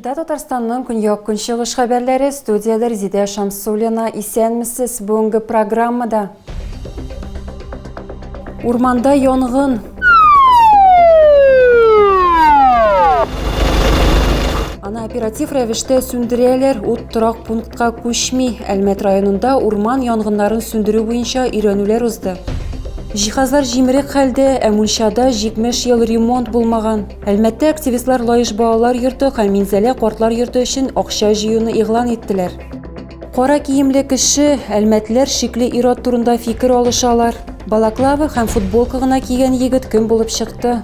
Эфирда Татарстанның көньяк-көнчыгыш хәбәрләре, студиядә Резидә Шамсуллина. Исәнмесез, бүгенге программада. Урманда янгын. Аны оператив рәвештә сүндерәләр, ут торак пунктка күчми. Әлмәт районында урман янгыннарын сүндерү буенча өйрәнүләр узды. Җиһазлар җимерек хәлдә, ә мунчада 70 ел ремонт булмаган. Әлмәттә активистлар Лаеш балалар йорты һәм Минзәлә картлар йорты өчен акча җыюны игълан иттеләр. Кара киемле кеше, әлмәтлеләр шикле ир-ат турында фикер алышалар. Балаклава һәм футболка гына кигән егет кем булып чыкты?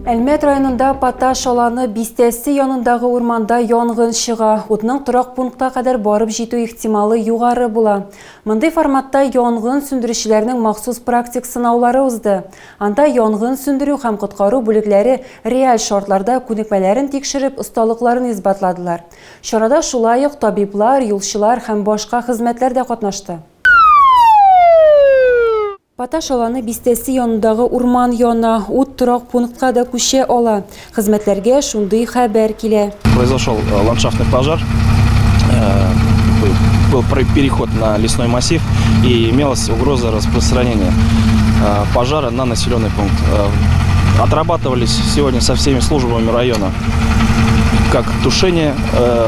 Әлмәт районында Поташ аланы бистәсе янындагы урманда янгын чыга. Утның торак пунктка кадәр барып җитү ихтималы югары була. Мондый форматта янгын сүндерүчеләрнең махсус практик сынаулары узды. Анда янгын сүндерү һәм коткару бүлекләре реаль шартларда күнекмәләрен тикшереп, осталыкларын исбатладылар. Чарада шулай ук табиблар, юлчылар һәм башка хезмәтләр дә катнашты. Поташ аланы бистәсе янындагы урман яна, ут торак пунктка да күчә ала. Хезмәтләргә шундый хәбәр килә. Произошел ландшафтный пожар, был переход на лесной массив и имелась угроза распространения пожара на населенный пункт. Отрабатывались сегодня со всеми службами района как тушение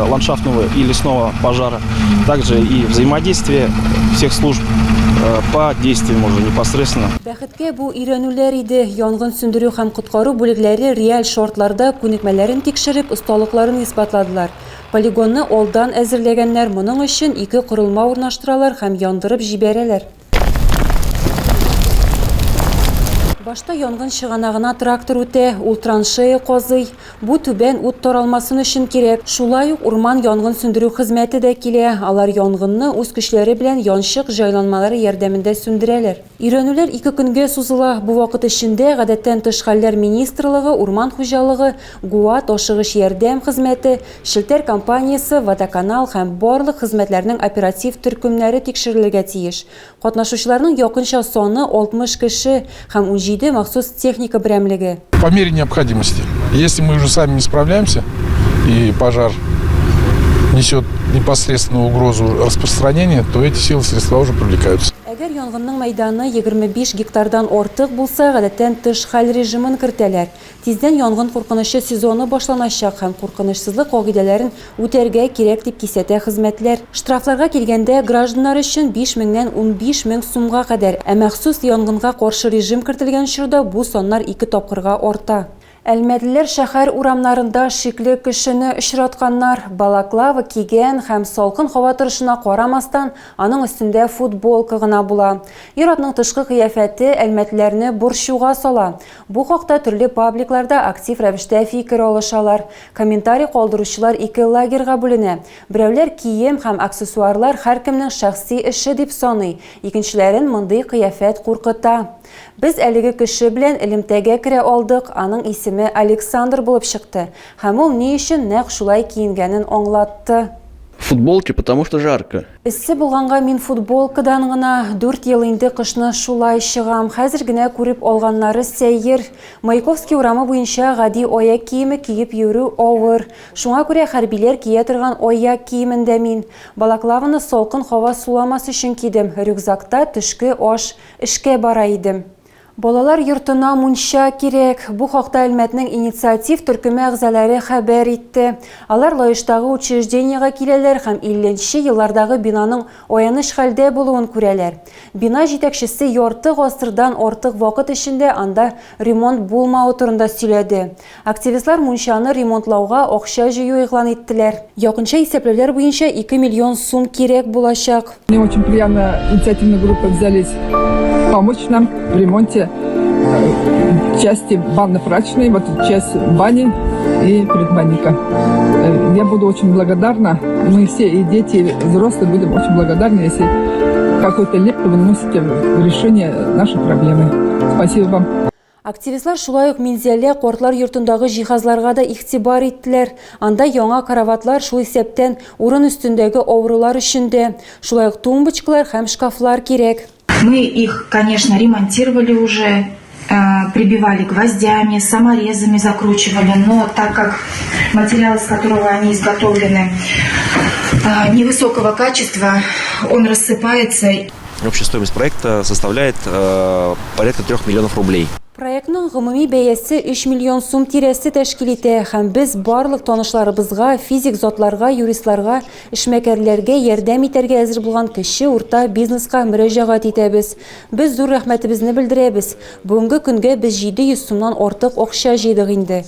ландшафтного и лесного пожара, также и взаимодействие всех служб по действиям уже непосредственно. Бәхеткә, бу өйрәнүләр иде. Янгын сүндерү һәм коткару бүлекләре реаль шартларда күнекмәләрен тикшереп, осталыкларын исбатладылар. Полигонны алдан әзерләгәннәр, моның өчен ике корылма урнаштыралар һәм яндырып җибәрәләр. Башта янгын чыганагына трактор үтә, ул траншея казый. Бу түбән ут таралмасын өчен кирәк. Шулай ук урман янгын сүндерү хезмәте дә килә. Алар янгынны үз көчләре белән янчык җайланмалары ярдәмендә сүндерәләр. Өйрәнүләр ике көнгә сузыла. Бу вакыт эчендә Гадәттән тыш хәлләр министрлыгы, урман хуҗалыгы, ГУАД, ашыгыч ярдәм хезмәте, челтәр компаниясе, Водоканал һәм барлык хезмәтләрнең оператив төркемнәре тикшерелергә тиеш. Катнашучыларның якынча саны 60 кеше һәм 17 махсус техника берәмлеге. По мере необходимости. Если мы уже сами не справляемся и пожар несет непосредственную угрозу распространения, то эти силы средства уже привлекаются. Әгәр янгынның мәйданы 25 гектардан артык булса, гадәттән тыш хәл режимын кертәләр. Тиздән янгын куркынычы сезоны башланачак һәм куркынычсызлык кагыйдәләрен үтәргә кирәк, дип кисәтә хезмәтләр. Штрафларга килгәндә, гражданнар өчен 5 меңнән 15 мең сумга кадәр, ә махсус янгынга каршы режим кертелгән чорда бу саннар ике тапкырга арта. Әлмәтлеләр шәһәр урамнарында шикле кешене очратканнар. Балаклава кигән һәм салкын һава торышына карамастан, аның өстендә футболка гына була. Ир-атның тышкы кыяфәте әлмәтлеләрне борчуга сала. Бу хакта төрле пабликларда актив рәвештә фикер алышалар. Комментарий калдыручылар ике лагерьга бүленә. Берәүләр кием һәм аксессуарлар һәркемнең шәхси эше дип саный, икенчеләрен мондый кыяфәт куркыта. Без әлеге кеше белән элемтәгә керә алдык, аның исеме Александр булып чыкты һәм ул ни өчен нәкъ шулай киенгәнен аңлатты. В футболке, потому что жарко. Эссе булганга мин футболкадан гына, дүрт ел инде кышны шулай чыгам. Хәзер генә күреп алганнары сәер. Маяковский урамы буенча гади аяк киеме киеп йөрү авыр. Шуңа күрә хәрбиләр кия торган аяк киемендә мин. Балаклаваны салкын һава суламас өчен кидем, рюкзакта төшке аш. Эшкә бара идем. Балалар йортына мунча кирәк. Бу хакта Әлмәтнең инициатив төркеме әгъзалары хәбәр итте. Алар Лаештагы учреждениегә киләләр һәм 50 нче еллардагы бинаның аяныч хәлдә булуын күрәләр. Бина җитәкчесе ярты гасырдан артык вакыт эчендә анда ремонт булмавы турында сөйләде. Активистлар мунчаны ремонтлауга акча җыю игълан иттеләр. Якынча исәпләүләр буенча 2 миллион сум кирәк булачак. Мне очень приятно, инициативная группа взялись помочь нам в ремонте э, части банно-прачечной, вот часть бани и предбанника. Э, я буду очень благодарна, мы все, и дети, и взрослые, будем очень благодарны, если какой-то лепту вы вносите в решение нашей проблемы. Спасибо вам. Активистлар шулай ук Минзәлә картлар йортындагы җиһазларга да игътибар иттеләр. Анда яңа караватлар, шул исәптән урын өстендәге авырулар өчен дә, шулай ук тумбочкалар һәм шкафлар кирәк. Мы их, конечно, ремонтировали уже. Прибивали гвоздями, саморезами закручивали, но так как материал, из которого они изготовлены, невысокого качества, он рассыпается. Общая стоимость проекта составляет порядка 3 миллионов рублей. Проектның гомуми бәясе 3 миллион сум тирәсе тәшкил итә һәм без барлык танышларыбызга, физик затларга, юристларга, эшмәкәрләргә ярдәм итәргә әзер булган кече, урта бизнеска мөрәҗәгать итәбез. Без зур рәхмәтебезне белдерәбез. Бүгенге көнгә без 700 сумнан артык акча җыйдык инде.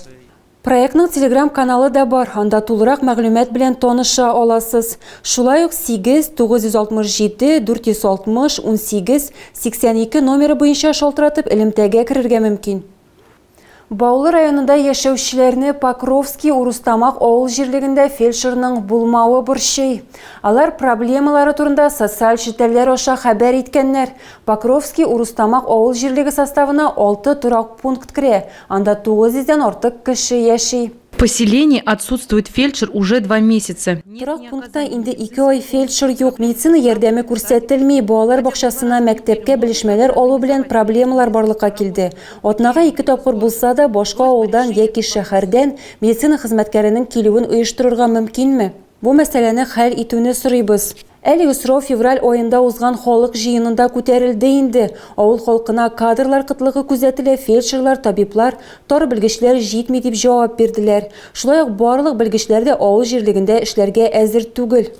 Проектның телеграм-каналы да бар, анда тулырак мәгълүмат белән таныша аласыз. Шулай ук 8 967 460 18 82 номеры буенча шалтыратып элемтәгә керергә мөмкин. Баулы районында яшәүчеләрне Покровский Урустамак авыл җирлегендә фельдшерның булмавы борчый. Алар проблемалары турында социаль челтәрләр аша хәбәр иткәннәр. Покровский Урустамак авыл җирлеге составына 6 торак пункт керә, анда 900 дән артык кеше яши. В поселении отсутствует фельдшер уже 2 месяца. Торак пунктта инде 2 ай фельдшер юк, медицина ярдәме күрсәтелми, балалар бакчасына, мәктәпкә белешмәләр алу белән проблемалар барлыкка килде. Атнага 2 тапкыр булса да, башка авылдан яки шәһәрдән медицина хезмәткәренең килүен оештырырга мөмкинме? Бу мәсьәләне хәл итүне сорыйбыз. Әлеге сорау февраль аенда узган халык җыенында күтәрелде инде. Авыл халкына кадрлар кытлыгы күзәтелә, фельдшерлар, табиблар, тар белгечләр җитми дип җавап бирделәр. Шулай ук барлык белгечләр дә авыл җирлегендә эшләргә әзер түгел.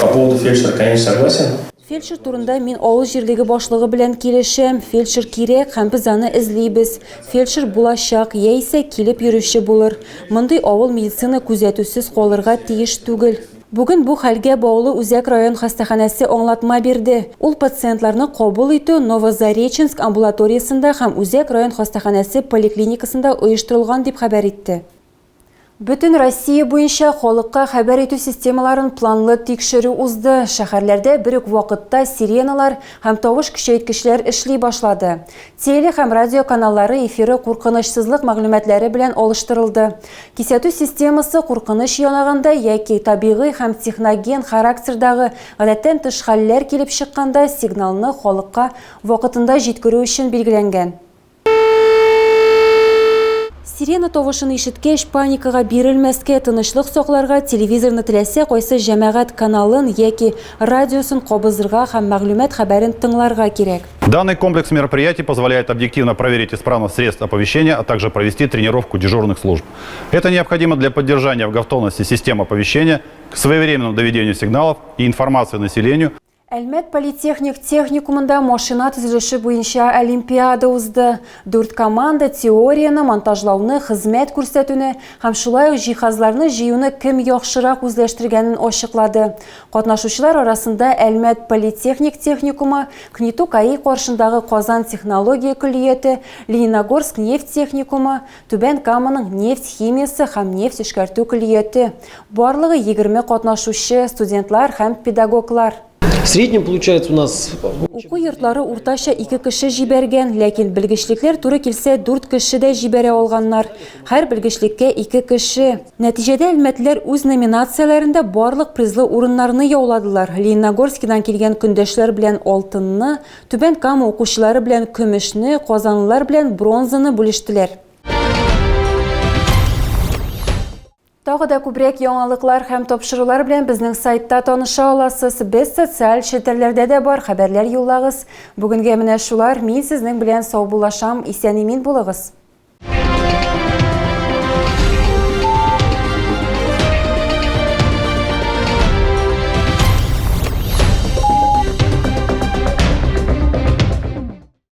По поводу фельдшера, конечно, согласен. Фельдшер турында мин авыл җирлеге башлыгы белән килешәм. Фельдшер кирәк һәм без аны эзлибез. Фельдшер булачак, яисә килеп йөрүче булыр. Мондый авыл медицина күзәтүсез калырга тиеш түгел. Бүген бу хәлгә Баулы үзәк район хастаханәсе аңлатма бирде. Ул пациентларны кабул итү Новозареченск амбулаториясендә һәм үзәк район хастаханәсе поликлиникасында оештырылган дип хәбәр итте. Бөтен Россия буенча халыкка хәбәр итү системаларын планлы тикшерү узды. Шәһәрләрдә бер үк вакытта сиреналар һәм тавыш көчәйткечләр эшли башлады. Теле һәм радио каналлары эфиры куркынычсызлык мәгълүматлары белән алыштырылды. Кисәтү системасы куркыныч янаганда яки табигый һәм техноген характердагы гадәттән тыш хәлләр килеп чыкканда сигналны халыкка вакытында җиткерү өчен билгеләнгән. Сирена тавышын ишеткәч, паникага бирелмәскә, тынычлык сакларга, телевизорны теләсә кайсы җәмәгать каналын яки радиосын кабызырга һәм мәгълүмат хәбәрен тыңларга кирәк. Данный комплекс мероприятий позволяет объективно проверить исправность средств оповещения, а также провести тренировку дежурных служб. Это необходимо для поддержания в готовности систем оповещения к своевременному доведению сигналов и информации населению. Әлмәт политехник техникумында машина төзелеше буенча олимпиада узды. Дүрт команда теорияне, монтажлауны, хезмәт күрсәтүне һәм шулай ук җиһазларны җыюны кем яхшырак үзләштергәнен ачыклады. Катнашучылар арасында Әлмәт политехник техникумы, КНИТУ КАИ каршындагы Казан технология көллияте, Лениногорск нефть техникумы, Түбән Каманың нефть химиясе һәм нефть эшкәртү көллияте. Барлыгы 20 катнашучы, студентлар һәм педагоглар. В среднем получается у нас... Уку йортлары уртача 2 кеше җибәргән, ләкин белгечлекләр туры килсә 4 кеше дә җибәрә алганнар. Һәр белгечлеккә 2 кеше. Нәтиҗәдә әлмәтлеләр үз номинацияләрендә барлык призлы урыннарны яуладылар. Лениногорскидан килгән көндәшләр белән алтынны, Түбән Кама укучылары белән көмешне, казанлылар белән бронзаны бүлештеләр. Тагы да күбрәк яңалыклар һәм тапшырулар белән безнең сайтта таныша аласыз. Без социаль челтәрләрдә дә бар, хәбәрләр юллагыз. Бүгенгә менә шулар. Мин сезнең белән саубуллашам. Исән-имин булыгыз.